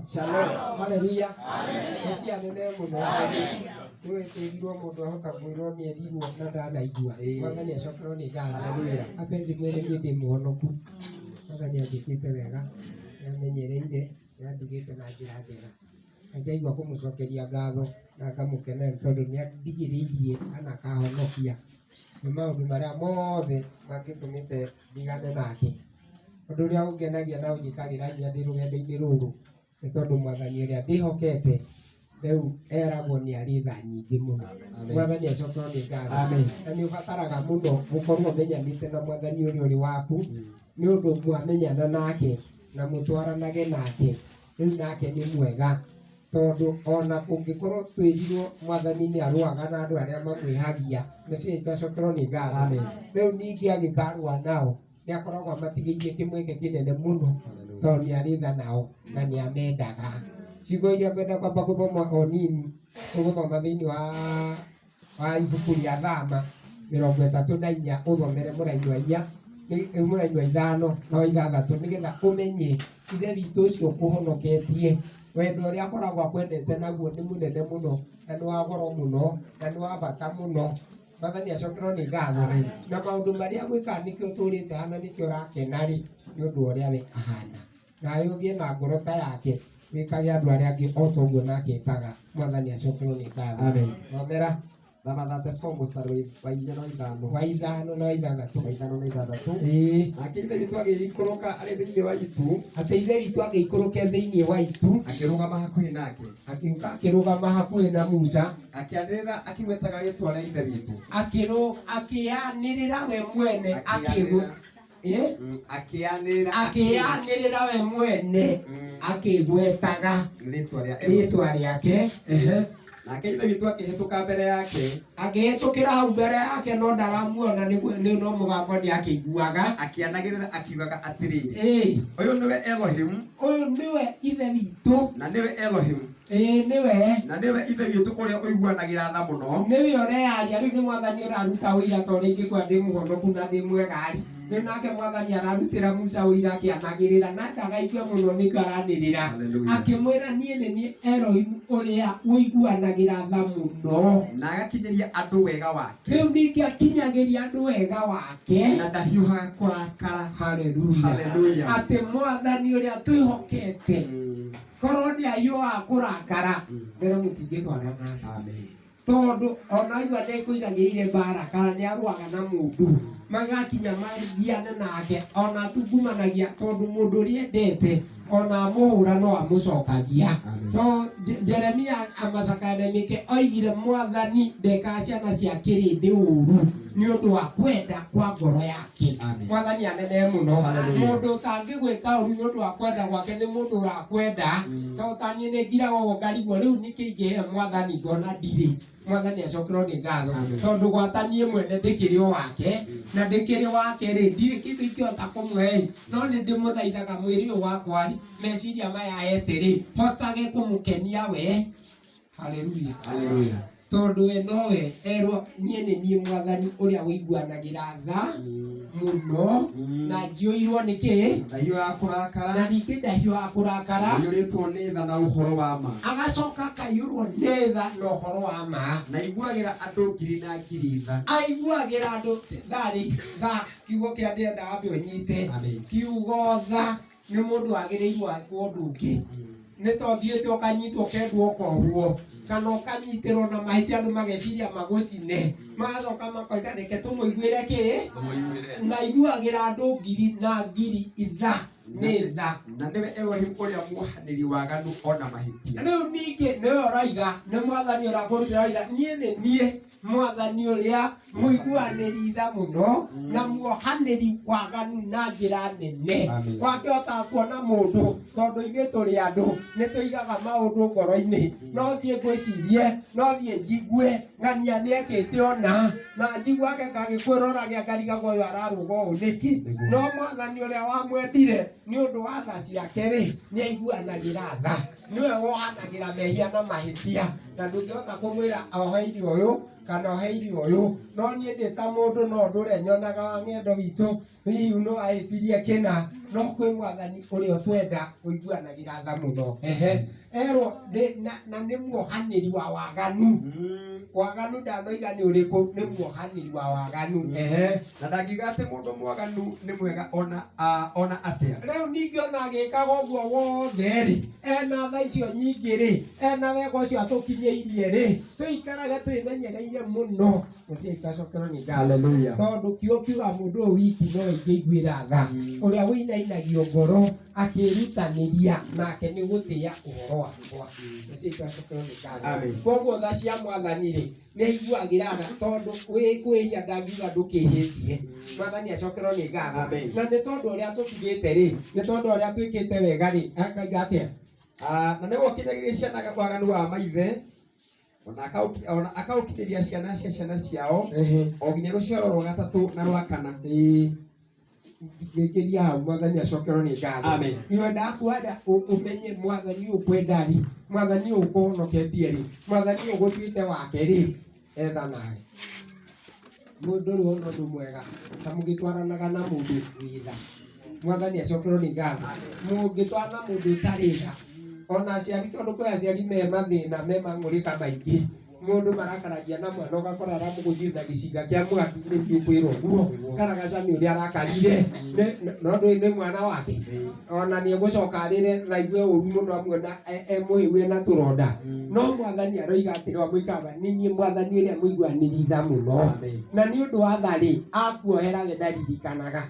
Shalom. Haleluya. Mũciĩ anene mũno. Nĩwĩtĩrirwo mũndũ ahota kwĩrwo nĩ erirwo na ndanaigua. Mwathani acokerwo nĩ ngatho. Ambe ndĩmwĩre niĩ ndĩ mũhonoku. Mwathani anjĩkĩte wega, nĩamenyereire, nĩandugĩte na njĩra njega. Na ndaigua kũmũcokeria ngatho na ngamũkenera nĩ tondũ nĩandigĩrĩirie kana akahonokia nĩ maũndũ marĩa mothe mangĩtũmĩte ndigane nake. Ũndũ ũrĩa ũngenagia na ũnjĩkagĩra hinya ndĩ rũgendo-inĩ rũrũ nĩ tondũ mwathani ũrĩa ndĩhokete rĩu eragwo nĩ arĩ tha nyingĩ mũno. Mwathani acokerwo nĩ ngatho. Na nĩ ũbataraga mũno gũkorwo ũmenyanĩte na mwathani ũrĩa ũrĩ waku nĩ ũndũ mwamenyana nake na mũtwaranage nake, rĩu nake nĩ mwega tondũ ona kũngĩkorwo twĩrirwo mwathani nĩ arũaga na andũ arĩa mamwĩhagia, meciria aitũ acokerwo nĩ ngatho. Rĩu ningĩ angĩkarũa nao nĩ akoragwo amatigĩirie kĩmweke kĩnene mũno tondũ nĩ arĩ tha nao na nĩ amendaga. Ciugo iria ngwenda kwamba gũthoma o nini, tũgũthoma thĩinĩ wa wa ibuku rĩa Thama 34 ũthomere mũraini wa inya mũraini wa ithano na wa ithathatũ nĩgetha ũmenye ithe witũ ũcio ũkũhonoketie wendo ũrĩa akoragwo akwendete naguo nĩ mũnene mũno na nĩ wa goro mũno na nĩ wa bata mũno. Mwathani acokerwo nĩ ngatho. Na maũndũ marĩa gwĩkaga nĩkĩo ũtũrĩte haha na nĩkĩo ũrakena rĩ, nĩ ũndũ wa ũrĩa we ahana. Nawe ũgĩe na ngoro ta yake, wĩkage andũ arĩa angĩ o ta ũguo nake ekaga. Mwathani acokerwo nĩ ngatho. Amen. Thomera Thama 34 mũstari wa inya na wa ithano. Wa ithano na wa ithathatũ. Wa ithano na ithathatũ. Ĩĩ. Nake Ithe witũ agĩikũrũka arĩ thĩinĩ wa itu, Atĩ Ithe witũ agĩikũrũke thĩinĩ wa itu, akĩrũgama hakuhĩ nake. Agĩũka akĩrũgama hakuhĩ na Musa. Akĩanĩrĩra akĩgwetaga rĩĩtwa rĩa Ithe witũ. Akĩanĩrĩra we mwene akĩgũ Akĩanĩrĩra. Akĩanĩrĩra. Akĩanĩrĩra we mwene akĩgwetaga rĩĩtwa rĩa Elohim. Rĩtwa rĩake, ehe. Nake Ithe witũ akĩhĩtũka mbere yake, Akĩhĩtũkĩra hau mbere yake no ndaramuona nĩ no mũgambo nĩ akĩiguaga. Akĩanagĩrĩra akiugaga atĩrĩrĩ, Ĩĩ. Ũyũ nĩwe Elohim, Ũyũ nĩwe Ithe witũ. Na nĩwe Elohim, Ĩĩ nĩwe. Na nĩwe Ithe witũ ũrĩa ũiguanagĩra tha mũno, Nĩwe ũreyaria rĩu nĩ mwathani ũraruta ũira ta ũrĩa ingĩkorwo ndĩ mũhonoku na ndĩ mwega rĩ. Rĩu nake mwathani ararutĩra Musa ũira akĩanagĩrĩra na ndagaigue mũno nĩkĩo aranĩrĩra. Hallelujah. Akĩmwĩra niĩ nĩ niĩ Elohim ũrĩa ũiguanagĩra tha mũno. Na agakinyĩria andũ wega wake, Rĩu ningĩ akinyagĩria andũ wega wake. Na ndahiũhaga kũrakara. Haleluya. Hallelujah. Atĩ mwathani ũrĩa twĩhokete korwo nĩ ahiũhaga kũrakara mbere mũtingĩtwarana. Amen. Tondũ ona aigua ndekũiragĩrĩire mbara kana nĩ arũaga na mũndũ magakinya magiane nake ona atungumanagia tondũ mũndũ ũrĩa endete ona amũhũra no amũcokagia. Amen. To Jeremia amacakanemike oigire mwathani ndekaga ciana cia kĩrĩndĩ ũru nĩ ũndũ wa kwenda kwa ngoro yake. Amen. Mwathani anene mũno. Hallelujah. Mũndũ ũtangĩgwĩka ũru nĩ ũndũ wa kwenda gwake nĩ mũndũ ũrakwenda. To taniĩ nĩ ngiraga ũguo ngarigwo rĩu nĩkĩ ingĩhe mwathani ngona ndirĩ. Mwathani acokerwo nĩ ngatho. Amen. Tondũ gwata niĩ mwene ndĩkĩrĩ o wake na ndĩkĩrĩ wake rĩ ndirĩ kĩndũ ingĩhota kũmũhe no nĩ ndĩmũthaithaga mwĩrĩ ũyũ wakwa rĩ meciria maya ete rĩ hotage kũmũkenia we. Haleluya. Hallelujah. Tondũ we nowe erwo niĩ nĩ niĩ mwathani ũrĩa ũiguanagĩra tha mũno na njiyũirwo nĩ kĩ? Ndahiũhaga kũrakara. Na ningĩ ndahiũhaga kũrakara. Aiyũrĩtwo nĩ tha na ũhoro wa ma. Agacoka akaiyũrwo nĩ tha na ũhoro wa ma. Na aiguagĩra andũ ngiri na ngiri tha. Aiguagĩra andũ tha rĩ tha kiugo kĩrĩa ndĩrenda wambe ũnyite. Amen. Kiugo tha nĩ mũndũ wagĩrĩirwo akwo ũndũ ũngĩ nĩ to thiĩte ũkanyitwo ũkendwo ũkohwo kana ũkanyitĩrwo na mahĩtia andũ mageciria magũcine magacoka makoiga reke tũmũiguĩre kĩ na iguagĩra andũ ngiri na ngiri itha nĩ tha. Na nĩwe Elohim ũrĩa muohanĩri waganu ona mahĩtia. Rĩu ningĩ nĩwe ũroiga nĩ mwathani ũrakũrutĩra ũira niĩ nĩ niĩ mwathani ũrĩa mũiguanĩri tha mũno na muohanĩri waganu na njĩra nene. Amen. Wakĩhota kuona mũndũ tondũ ithuĩ tũrĩ andũ nĩ tũigaga maũndũ ngoro-inĩ no thiĩ ngwĩcirie no thiĩ njigue ng'ania nĩ ekĩte ona na njiguage ngagĩkwĩroragia ngarigagwo ũyũ ararũga ũũ nĩkĩ no mwathani ũrĩa wamwendire nĩ ũndũ wa tha ciake rĩ nĩ aiguanagĩra tha nĩwe wohanagĩra mehia na mahĩtia na ndũngĩhota kũmwĩra oheire ũyũ. Kana ũheire ũyũ. No niĩ ndĩ ta mũndũ no ndũre nyonaga wa ng'endo witũ hihi no ahĩtirie kĩna, no kwĩ mwathani ũrĩa ũtwenda ũiguanagĩra tha mũno. Ehe, erwo na nĩ muohanĩri wa waganu. Waganu ndanoiga nĩ ũrĩkũ, nĩ muohanĩri wa waganu. Ehe. Na ndangiuga atĩ mũndũ mwaganu nĩ mwega ona atĩa. Rĩu ningĩ ona agĩkaga ũguo wothe rĩ, ena tha icio nyingĩ rĩ, ena wega ũcio atũkinyĩirie rĩ, tũikarage twĩmenyereire mũno. Mũciĩ ikacokerwo nĩ ngatho. Hallelujah. Tondũ kiugo kiuga mũndũ ũyũ wiki no ingĩiguĩra tha, ũrĩa ũinainagio ngoro akĩĩrutanĩria nake nĩ gũtĩĩa ũhoro wakwa. Mũciĩ ikacokerwo nĩ ngatho. Amen. Koguo tha cia mwathani rĩ, nĩ aiguagĩra tha tondũ wĩ kwĩhia ndangiuga ndũkĩhĩtie. Mwathani acokerwo nĩ ngatho. Amen. Na nĩ tondũ ũrĩa tũtigĩte rĩ, nĩ tondũ ũrĩa twĩkĩte wega rĩ, akaiga atĩa? Na nĩwe ũkinyagĩria ciana waganu wa maithe, ona akaũkinyĩria ciana cia ciana ciao, o nginya rũciaro rwa gatatũ na rwa kana. Ĩĩ. Ngĩkĩria hau mwathani acokerwo nĩ ngatho. Amen. Iwe ndakwenda ũmenye mwathani ũkwenda rĩ, mwathani ũkũhonoketie rĩ, mwathani ũgũtuĩte wake rĩ, etha nawe. Mũndũ rĩ ona ũndũ mwega ta mũgĩtwaranaga na mũndũ wĩ tha. Mwathani acokerwo nĩ ngatho. Mũngĩtwarana na mũndũ ũtarĩ tha, ona aciari, tondũ kwĩ aciari me mathĩna, me mang'ũrĩka maingĩ, mũndũ marakaragia na mwana ũgakora aramũgũthire na gĩcinga kĩa mwaki, nĩkĩo ũkwĩrwo ũguo. Karagaca nĩ ũrĩa arakarire, no ndũĩ nĩ mwana wake. Ona nĩ egũcoka arĩre na aigue ũru mũno amuona e mũhĩu ena tũronda. No mwathani aroiga atĩrĩ, amũikaga nĩ niĩ mwathani ũrĩa mũiguanĩri tha mũno. Amen. Na nĩ ũndũ wa tha rĩ, akuohera we ndaririkanaga.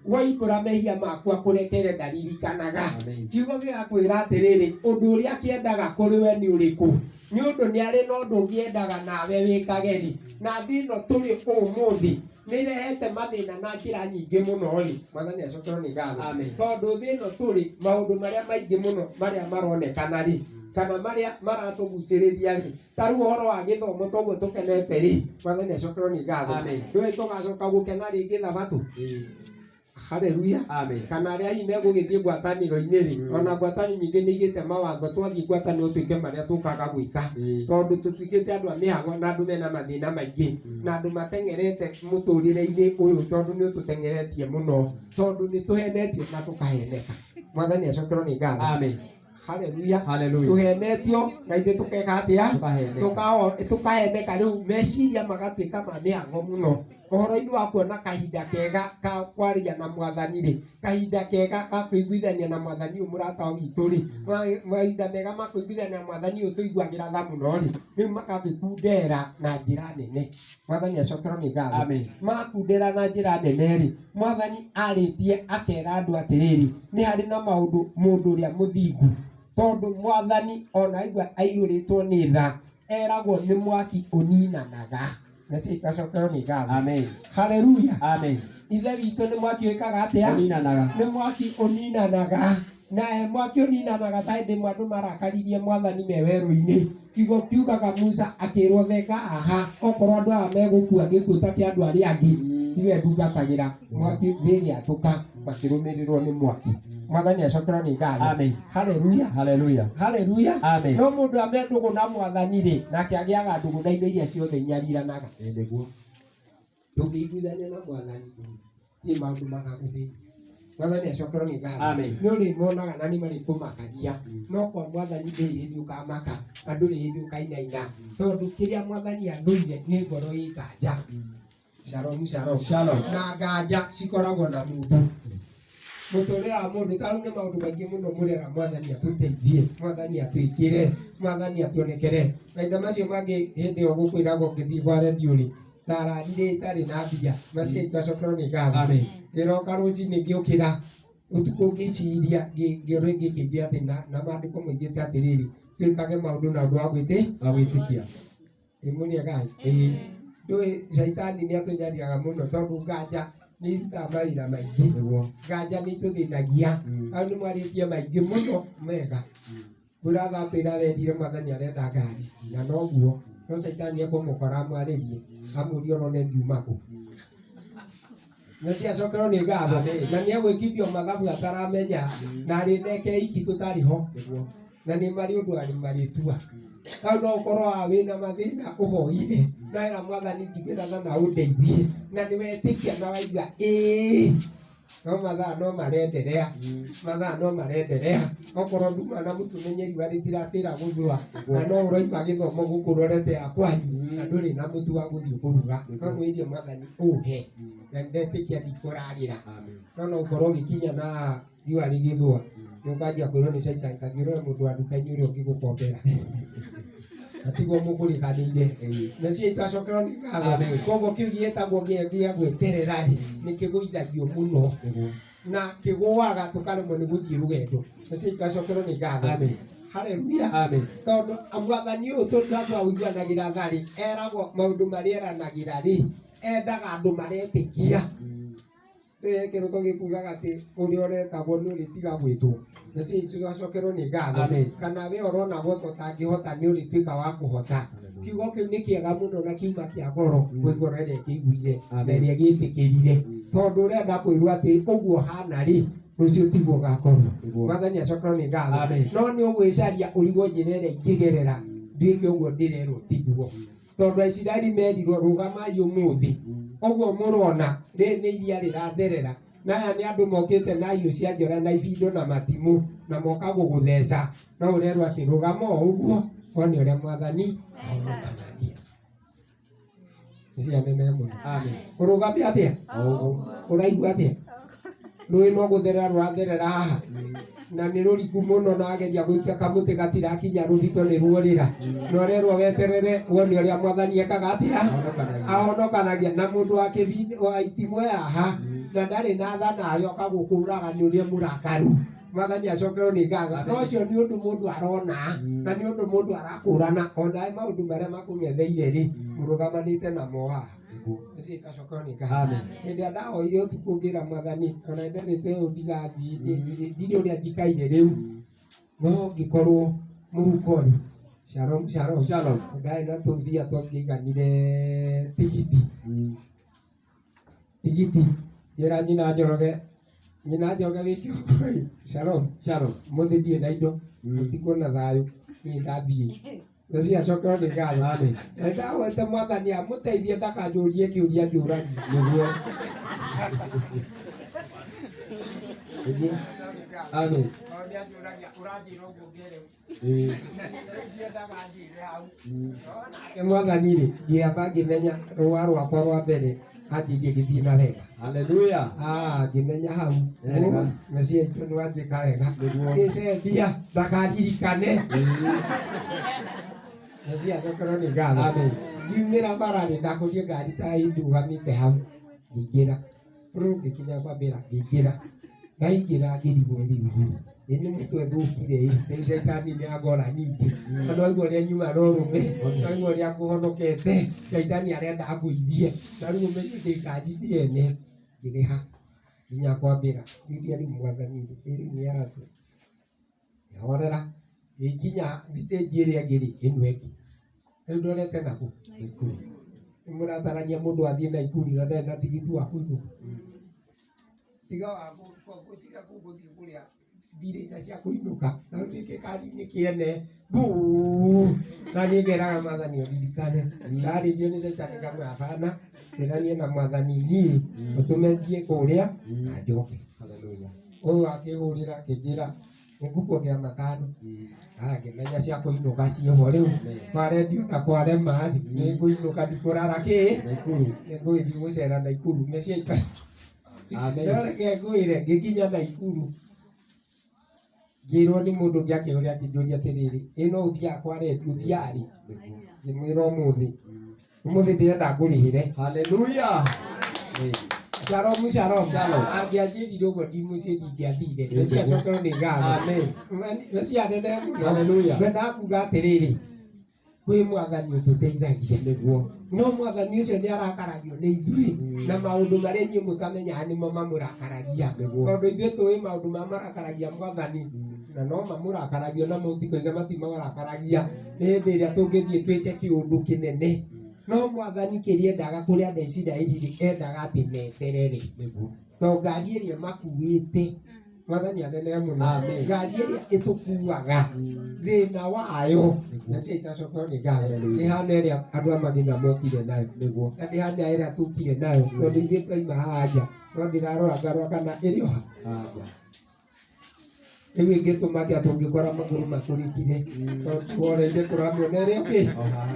Woimbũra mehia maku akũrekere ndaririkanaga. Amen. Kiugo gĩgakwĩra atĩrĩrĩ, ũndũ ũrĩa kĩendaga kũrĩ we nĩ ũrĩkũ? Nĩ ũndũ nĩ arĩ na ũndũ ũngĩendaga nawe wĩkage rĩ. Na thĩ ĩno tũrĩ ũmũthĩ nĩ ĩrehete mathĩna na njĩra nyingĩ mũno rĩ. Mwathani acokerwo nĩ ngatho. Amen. Tondũ thĩ ĩno tũrĩ maũndũ marĩa maingĩ mũno marĩa maronekana rĩ, kana marĩa maratũgucĩrĩria rĩ, ta rĩu ũhoro wa gĩthomo toguo tũkenete rĩ, Mwathani acokerwo nĩ ngatho. Amen. Ndũĩ tũgacoka gũkena rĩngĩ thabatũ? Hallelujah. Amen. Kana arĩa hihi megũgĩthiĩ ngwatanĩro-inĩ rĩ, ona ngwatanĩro nyingĩ nĩ igĩte mawatho, twathiĩ ngwatanĩro twĩke marĩa tũkaga gwĩka. Tondũ tũtuĩkĩte andũ a mĩhang'o na andũ mena mathĩna maingĩ, na andũ mateng'erete mũtũrĩre-inĩ ũyũ tondũ nĩ ũtũteng'eretie mũno, tondũ nĩ tũhenetio na tũkaheneka. Mwathani acokerwo nĩ ngatho. Amen. Hallelujah. Hallelujah. Tũhenetio na ithuĩ tũkeka atĩa? Tũkaheneka. Tũkaheneka rĩu meciria magatuĩka ma mĩhang'o mũno. Ũhoro-inĩ wa kuona kahinda kega ka kwaria na mwathani rĩ, kahinda kega ka kũiguithania na mwathani ũyũ mũrata witũ rĩ, mahinda mega ma kũiguithania na mwathani ũyũ tũiguagĩra tha mũno rĩ, rĩu magagĩkundera na njĩra nene. Mwathani acokerwo nĩ ngatho. Amen. Makundera na njĩra nene rĩ, mwathani arĩtie akera andũ atĩrĩrĩ, nĩ harĩ na maũndũ mũndũ ũrĩa mũthingu, tondũ mwathani ona aigua aiyũrĩtwo nĩ tha, eragwo nĩ mwaki ũninanaga. Nacio ikacokerwo nĩ ngatho. Amen. Hallelujah. Amen. Ithe witũ nĩ mwaki wĩkaga atĩa? Ũninanaga. Nĩ mwaki ũninanaga. Na mwaki ũninanaga ta hĩndĩ ĩmwe andũ marakaririe mwathani me werũ-inĩ. Kiugo kiugaga Musa akĩrwo thenga aha, okorwo andũ aya megũkua gĩkuũ ta kĩa andũ arĩa angĩ, tiwe ndungatagĩra. Mwaki thĩ ĩgĩatũka, makĩrũmĩrĩrwo nĩ mwaki. Mwathani acokerwo nĩ ngatho. Amen. Hallelujah. Hallelujah. Hallelujah. Amen. No mũndũ ame ndũgũ na mwathani rĩ, nake agĩaga ndũgũ na indo iria ciothe inyariranaga. Ĩ nĩguo. Tũngĩiguithania na mwathani, ti maũndũ magagũthĩnia. Mwathani acokerwo nĩ ngatho. Amen. Nĩ ũrĩmonaga na nĩ marĩkũmakagia. No kwa mwathani ndũrĩ hĩndĩ ũkamaka na ndũrĩ hĩndĩ ũkainaina, tondũ kĩrĩa mwathani athũire nĩ ngoro ĩ nganja. Shalom, shalom. Shalom. Na nganja cikoragwo na mũndũ. Mũtũrĩre wa mũndũ, ta rĩu nĩ maũndũ maingĩ mũno mũrera mwathani atũteithie, mwathani atwĩkĩre, mwathani atuonekere. Maita macio mangĩ hĩndĩ ĩyo gũkwĩragwo ũngĩthiĩ kwa redio rĩ, ndararire itarĩ na mbia, macio igacokerwo nĩ ngatho. Amen. Ngĩroka rũcinĩ ngĩũkĩra, ũtukũ ngĩciria, ngĩorwo ngĩkĩnjĩra atĩ na maandĩko moigĩte atĩrĩrĩ, twĩkage maũndũ na ũndũ wa Wa gwĩtĩkia. Ĩ mũrĩ ega? Ĩĩ. Ndũĩ caitani nĩ atũnyariraga mũno tondũ nganja nĩ irutaga mawĩra maingĩ. Nĩguo. Nganja nĩ itũthĩnagia. Hau nĩ mwarĩtie maingĩ mũno mega. Mũratha atwĩra wendire mwathani arenda ngari, na noguo. No caitani ekũmũkora amwarĩrie, amũrie ũrone ngiuma kũ. Na ciacokerwo nĩ ngatho. Amen. Na nĩ egwĩkithio mathabu ataramenya, na arĩmeke iki tũtarĩ ho. Nĩguo. Na nĩ marĩ ũndũ arĩ marĩtua. Hau no ũkorwo wa wĩna mathĩna ũhoire na wera mwathani njiguĩra tha na ũndeithie na nĩ wetĩkia na waigua ĩĩ no mathaa no marenderea mathaa no marenderea okorwo nduma na mũtu menye riũa rĩtiratĩra gũthũa na no ũroima gĩthomo gũkũ ũrorete ya kwanyu na ndũrĩ na mũtu wa gũthiĩ kũruga no mwĩrie mwathani ũhe na ndetĩkia ndikũrarĩra no no ũkorwo ũgĩkinya na riũa rĩgĩthũa nĩ ũkanjia kwĩrwo nĩ caitani kangĩrore mũndũ wa nduka-inĩ ũrĩa ũngĩgũkombera na tiguo mũkũrĩkanĩire nacio itacokerwo nĩ ngatho Amen. koguo kĩu gĩtagwo gĩa gĩa gweterera rĩ nĩ kĩgũithagio mũno na kĩgũaga tũkaremwo nĩ gũthiĩ rũgendo nacio itacokerwo nĩ ngatho Amen. haleluya Amen. tondũ mwathani ũyũ tũtwawiguanagĩra tha rĩ eragwo maũndũ marĩa eranagĩra rĩ endaga andũ maretĩkia kĩroto gĩkugaga atĩ ũrĩa ũretagwo nĩ ũrĩtiga gwĩtwo nacio cigacokerwo nĩ ngatho Amen. kana we ũronagwo ta ũtangĩhota nĩ ũrĩtuĩka wa kũhota kiugo kĩu nĩ kĩega mũno na kiuma kĩa goro kwĩ ngoro ĩrĩa ĩkĩiguire na Amen. ĩrĩa gĩtĩkĩrire tondũ ũrenda kwĩrwo atĩ ũguo hana rĩ rũciũ tiguo ũgakorwo Nĩguo. mwathani acokerwo nĩ ngatho Amen. no nĩ ũgwĩcaria ũrigwo njĩra ĩrĩa ingĩgerera nduĩke ũguo ndĩrerwo tiguo tondũ aisiraeli merirwo rũgamai ũmũthĩ ũguo mũrona rĩ nĩ iria rĩratherera na aya nĩ andũ mokĩte na hiũ cia njora na ibindo na matimũ na moka gũgũtheca no ũrerwo atĩ rũgama o ũguo wone ũrĩa mwathani ahonokanagia cia nene mũno Amen. ũrũgame atĩa ũraigua atĩa rũĩ no gũtherera rũratherera haha na nĩ rũriku mũno na wageria gũikia kamũtĩ gatirakinya rũthito nĩ ruorĩra na ũrerwo weterere wone ũrĩa mwathani ekaga atĩa ahonokanagia na mũndũ wa kĩbi wa itimũ haha na ndarĩ na tha nayo akagũkũraga nĩ ũrĩa mũrakaru mwathani acokerwo nĩ ngatho no ũcio nĩ ũndũ mũndũ arona na nĩ ũndũ mũndũ arakũrana onawe maũndũ marĩa makũng'etheire rĩ mũrũgamanĩte namo haha ũcio ikacokerwo nĩ ngatho Amen. hĩndĩ ĩrĩa ndahoire ũtukũ ngĩra mwathani ona ndarĩte ũũ ndigathiĩ ndirĩ ũrĩa njikaire rĩu no ngĩkorwo mũhuko-rĩ shalom shalom Shalom. ndarĩ na tũmbia twangĩiganire tigiti tigiti ngĩra nyina Njoroge nyina Njoroge wĩ kĩongo shalom Shalom. mũthĩ ndirĩ na indo mũtikuona thayũ niĩ ndathiĩ nacio acokerwo nĩ ngatho Amen. na ndahoete mwathani amũteithie ndakanjũrie kĩũria njũragia Nĩguo. Nĩguo. Amen. Ĩĩ. Nake mwathani rĩ ngĩamba ngĩmenya rũa rwakwa rwa mbere anjĩirie gĩthiĩ na wega Hallelujah. Ah, ngĩmenya hau Wega. mecia itũ nĩ wanjĩka wega Nĩguo. ngĩcembia ndakaririkane mecia acokerwo nĩ ngatho Amen. ngiumĩra bara-rĩ ndakũrie ngari ta ĩndũgamĩte hau ngĩingĩra rũ ngĩkinya kwambĩra ngĩingĩra ndaingĩra ngĩrigwo rĩu ĩ nĩ mũtwe thũkire ĩ rĩu caitani nĩ angora ningĩ tondũ aigua ũrĩa nyuma na ũrũme aigua ũrĩa ngũhonokete caitani arenda angũithie na rĩu ũmenye ndĩ kanji ndiene ngĩrĩha nginya kwambĩra ngiuria rĩu mwathani rĩ ĩ rĩu nĩ atĩa ngĩhorera ngĩkinya thitĩnji ĩrĩa ĩngĩ rĩ ĩno ĩngĩ rĩu ndorete nakũ nĩ mũratarania mũndũ athiĩ Naikuru na ndarĩ na tigiti wa kũinũka tiga wa tiga kũu gũthiĩ kũrĩa ndirĩ na cia kũinũka na rĩu ndĩ gĩkari-inĩ kĩene mbuu na niĩ ngeraga mwathani ũndirikane ndarĩrio nĩ caitani ngamwĩra bana ndĩranie na mwathani niĩ ũtũme thiĩ kũrĩa na njoke Hallelujah. ũyũ akĩhũrĩra akĩnjĩra nĩngũkuongea matano aya ngĩmenya cia kũinũka ciĩho rĩu kwa redio na kwa rema rĩ nĩngũinũka ndikũrara kĩ Naikuru. nĩngũgĩthiĩ gũcera Naikuru mĩciĩ ita Amen. no reke ngwĩre ngĩkinya Naikuru ngĩrwo nĩ mũndũ ũngĩ akĩũria akĩnjũria atĩrĩrĩ ĩ no ũthiaga kwa redio ũthiaga rĩ ngĩmwĩra ũmũthĩ ũmũthĩ ndĩrenda ngũrĩhĩre Hallelujah. Shalom shalom Shalom. angĩanjĩrire ũguo ndi mũciĩ ndingĩathire meciria acokerwo nĩ ngatho Amen. meciria nene mũno Hallelujah. ngwendaga kuga atĩrĩrĩ kwĩ mwathani ũtũteithagia Nĩguo. no mwathani ũcio nĩ arakaragio nĩ ithuĩ na maũndũ marĩa inyuĩ mũtamenyaga nĩmo mamũrakaragia Nĩguo. tondũ ithuĩ tũĩ maũndũ marĩa marakaragia mwathani na no mamũrakaragia na mũtikoiga matimarakaragia nĩ hĩndĩ ĩrĩa tũngĩthiĩ twĩke kĩũndũ kĩnene no mwathani kĩrĩa endaga kũrĩ andũ a Isiraeli rĩ endaga atĩ meterere Nĩguo. to ngari ĩrĩa makuĩte mwathani anene mũno Amen. ngari ĩrĩa ĩtũkuaga thĩna wayo Nĩguo. Nacio itacokio nĩ ngatho. Ndĩhana ĩrĩa andũ a mathĩna mokire nayo. Na ndĩhana ĩrĩa tukire nayo tondũ ithuĩ twaima haha nja no ndĩrarora ngarora kana ĩrĩ o ha. Rĩu ĩngĩtũma atĩa tũngĩkora magũrũ matũrĩkire tondũ tũramĩona ĩrĩ okĩ.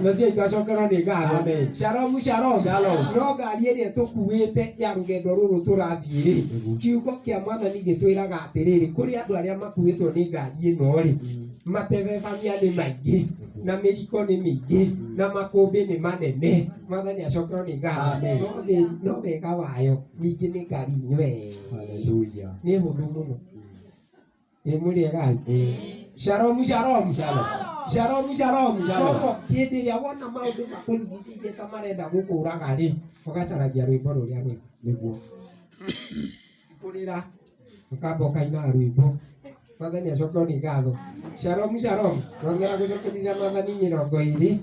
Nacio itacokerwo nĩ ngatho. Shalom shalom. No ngari ĩrĩa tũkuĩte ya rũgendo rũrũ tũrathiĩ rĩ, kiugo kĩa mwathani gĩtwĩraga atĩrĩrĩ, kũrĩ andũ arĩa makuĩtwo nĩ ngari ĩno rĩ, matebebania nĩ maingĩ na mĩriko nĩ mĩingĩ na makũmbĩ nĩ manene. Mwathani acokerwo nĩ ngatho. No wega wayo ningĩ nĩ ngari nywee, nĩ hũthũ mũno. Ĩ mũrĩegai? Shalom shalom. Shalom shalom. Koguo hĩndĩ ĩrĩa wona maũndũ makũrigicĩirie ta marenda gũkũraga rĩ, ũgacaragia rwĩmbo rũrĩa rwega. Nĩguo kũrĩra ũkamba ũkaina rwĩmbo. Mwathani acokerwo nĩ ngatho. Shalom shalom. Twamera gũcokerithia Mwathani 20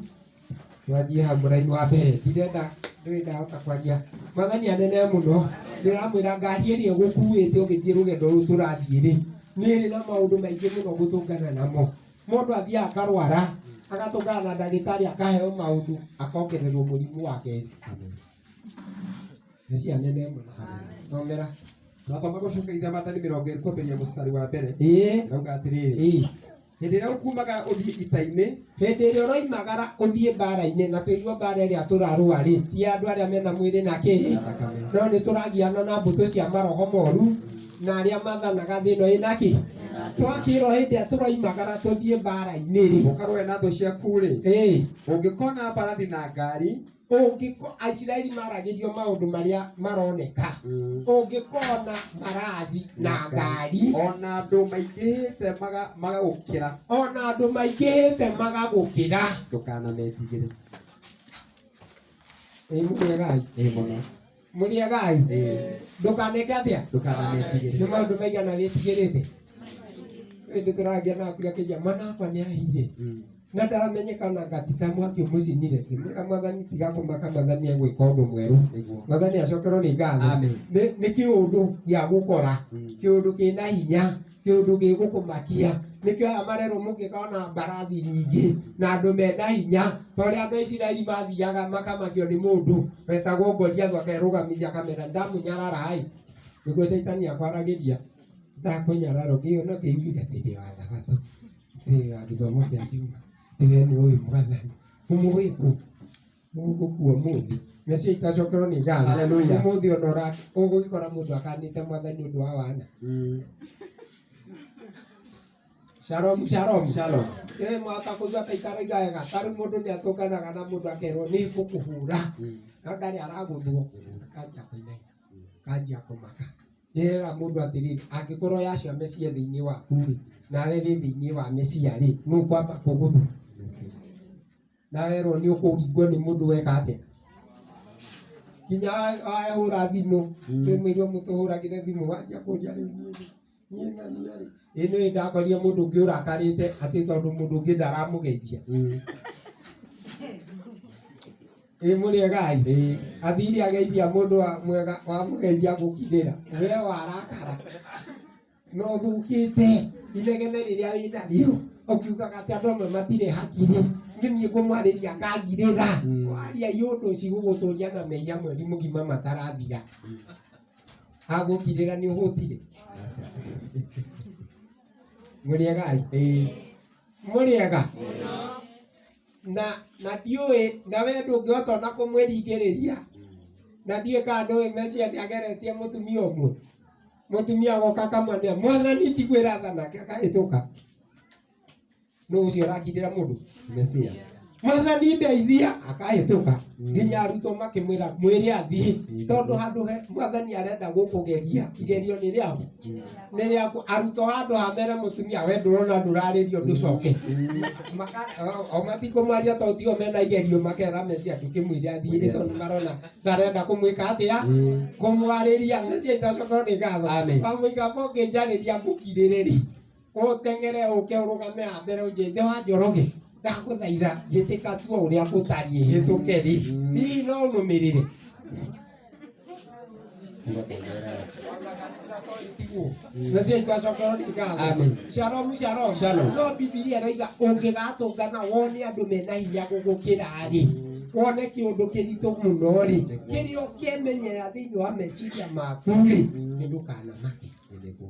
twanjie hau mũraini wa mbere. Ndirenda ndũĩ ndahota kwaria. Mwathani anene mũno. Ndĩramwĩra ngari ĩrĩa ĩgũkuĩte ũgĩthiĩ rũgendo rũu tũrathiĩ rĩ, nĩ ĩrĩ na maũndũ maingĩ mũno gũtũngana namo. Mũndũ athiaga akarwara, agatũngana na ndagĩtarĩ akaheo maũndũ, akongererwo mũrimũ wa kerĩ. Nĩ anene mũno. Thomera. Twathoma gũcokerithia Maathani 20 kwambĩrĩria mũstari wa mbere. Rauga atĩrĩrĩ, hĩndĩ ĩrĩa ũkumagara ũthiĩ ita-inĩ, Hĩndĩ ĩrĩa ũroimagara ũthiĩ mbara-inĩ, na tũigua mbara ĩrĩa tũrarũa rĩ, ti andũ arĩa mena mwĩrĩ na kĩ, no nĩ tũragiana na mbũtũ cia maroho moru na arĩa mathanaga thĩ ĩno ĩna kĩ. Twakĩrwo hĩndĩ ĩrĩa tũroimagara tũthiĩ mbara-inĩ rĩ, ũkarũe na thũ ciaku rĩ, ũngĩkona mbarathi na ngari, ũngĩko Aisiraeli maragĩrio maũndũ marĩa maroneka, ũngĩkona mbarathi na ngari, ona andũ maingĩhĩte magagũkĩra, ona andũ maingĩhĩte magagũkĩra, ndũkanametigĩre. Ĩ mũrĩegai? Ĩ mũno. Mũrĩegai? Ndũkaneke atĩa? Ndũkanametigĩre. Nĩ maũndũ maigana wĩtigĩrĩte? Hĩndĩ tũragia na akũrĩa kĩnja mwana wakwa nĩ ahire na ndaramenyekana ngatika mwaki ũmũcinire. Ngĩmwĩra Mwathani tiga kũmaka, Mwathani egwĩka ũndũ mwerũ. Mwathani acokerwo nĩ ngatho. Nĩ kĩũndũ gĩa gũkora, kĩũndũ kĩna hinya, kĩũndũ gĩgũkũmakia. Nĩkĩo aya marerwo mũngĩkona mbarathi nyingĩ na andũ mena hinya, ta ũrĩa andũ a Isiraeli mathiaga makamakio nĩ mũndũ wetagwo Goliathũ, akerũgamithia akamera ndamũnyarara-ĩ, nĩguo caitani akwaragĩria ndakũnyarara ũngĩona ũkĩiguithia atĩ ndĩ wa thabatũ, ndĩ wa gĩthomo kĩa Juma, atĩ we nĩ ũĩ Mwathani, ũmũĩ kũ? Ũgũkua ũmũthĩ nacio itacokerwo nĩ ngatho. Ũmũthĩ ona ũgũgĩkora mũndũ akanĩte Mwathani ũndũ wa wana. Shalom shalom. Shalom. Mwahota kũigua ta itaroiga wega. Ta rĩu mũndũ nĩ atũnganaga na mũndũ akerwo nĩ ngũkũhũra, no ndarĩ aragũthwo, akanjia kũinaina, akanjia kũmaka. Ndĩrera mũndũ atĩrĩrĩ, angĩkorwo yacia Mesia thĩinĩ waku rĩ, nawe wĩ thĩinĩ wa Mesia rĩ, nũ ũkwamba kũgũthwo? Na werwo nĩ ũkũringwo nĩ mũndũ weka atĩa? Nginya wahũra thimũ, twĩmwĩrwo mũtũhũragĩre thimũ, wanjia kũria rĩu niĩ niĩ ng'ania rĩ. Ĩ nĩ ndakorire mũndũ ũngĩ ũrakarĩte atĩ tondũ mũndũ ũngĩ ndaramũgeithia. Ĩ mũrĩegai? Athire ageithia mũndũ mwega wamũgeithia gũkirĩra, we warakara no ũthũkĩte inegene rĩrĩa wĩnarĩo ũkiugaga atĩ andũ amwe matirĩ hakiri, nĩ niĩ ngũmwarĩria akangirĩra. Waria iũndũ cigũgũtũria na mehia mweri mũgima matarathira. Agũkirĩra nĩ ũhũtire. Mũrĩegai? Mũrĩega? Na ndiũĩ na we ndũngĩhota ona kũmwĩringĩrĩria. Na ndiũĩ kana ndũĩ Mesia nĩ ageretie mũtumia ũmwe. Mũtumia agoka akamwambia Mwathani njiguĩra tha, nake akahĩtũka. Nũ ũcio ũrakirĩra mũndũ? Mesia. Mwathani ndeithia, akahĩtũka. Nginya arutwo makĩmwĩra mwĩre athiĩ, tondũ handũ he Mwathani arenda gũkũgeria, igerio nĩ rĩaku. Nĩ rĩaku. Arutwo handũ ha mere mũtumia we ndũrona ndũrarĩrio ndũcoke. O matikũmwaria tondũ tio mena igerio, makera Mesia ndũkĩmwĩre athiĩ, tondũ marona ndarenda kũmwĩka atĩa, kũmwarĩria. Mesia itacokerwo nĩ ngatho. Wamũigamba ũngĩnjarĩria ngũkirĩrĩri, ũteng'ere ũke ũrũgame haha mbere ũnjĩte wa Njoroge, ndagũthaitha njĩtĩka tu o ũrĩa gũtariĩ hĩtũke rĩ, hihi no ũnũmĩrĩre? Tiguo meciria acokerwo nĩ ngatho. Amen. Shalom, shalom. Shalom. No Bibilia ĩroiga ũngĩgatũngana wone andũ mena hinya gũgũkĩra rĩ, wone kĩũndũ kĩritũ mũno rĩ, kĩrĩa ũkĩmenyerera thĩinĩ wa meciria maku rĩ, nĩ ndũkanamake.